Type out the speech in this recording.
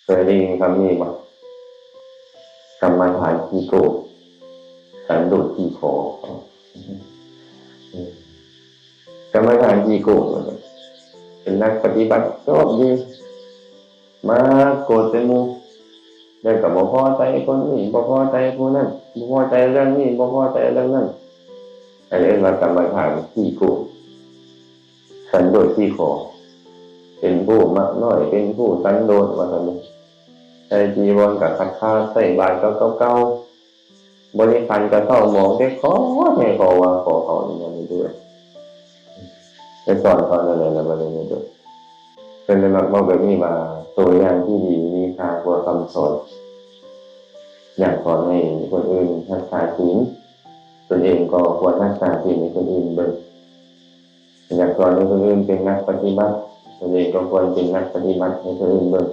ເຄີຍໄດ້ຍິນຄຳນີ້ບໍ່? ກຳມະຖານຂີ້ໂກດ ສັນໂດດຂີ້ຂໍ. ກຳມະຖານຂີ້ໂກດ ເປັນນັກປະຕິບັດຈອບດີ ມັກໂກດໃສ່ໝູ່ ແລ້ວກໍບໍ່ພໍໃຈຄົນນີ້ ບໍ່ພໍໃຈຜູ້ນັ້ນ ບໍ່ພໍໃຈເລື່ອງນີ້ ບໍ່ພໍໃຈເລື່ອງນັ້ນ. ອັນນີ້ເອີ້ນວ່າກຳມະຖານຂີ້ໂກດ ສັນໂດດຂີ້ຂໍ ເປັນຜູ້ມັກນ້ອຍ ເປັນຜູ້ສັນໂດດ ວ່າຊັ້ນເດ. ໃສ່ຈີວອນກໍຂາດໆ ໃສ່ບາດກໍເກົ່າໆ ບໍລິຂານກໍເສົ້າໝອງ ແຕ່ຂໍແທ້ຂໍວ່າຂໍເຂົານີ້ນະ ແມ່ນເດ້. ໄປສອນເຂົາແນວໃດລະບັດນີ້ແມ່ນເດ້? ເພິ່ນເລີຍມັກເວົ້າແບບນີ້ວ່າ ຕົວຢ່າງທີ່ດີມີຄ່າກວ່າຄຳສອນ. ຢາກສອນໃຫ້ຄົນອື່ນຮັກສາສິນ ຕົນເອງກໍຄວນຮັກສາສິນໃຫ້ຄົນອື່ນເບິ່ງ. ຢາກສອນໃຫ້ຄົນອື່ນເປັນນັກປະຕິບັດ ຕົນເອງກໍຄວນເປັນນັກປະຕິບັດໃຫ້ຄົນອື່ນເບິ່ງ.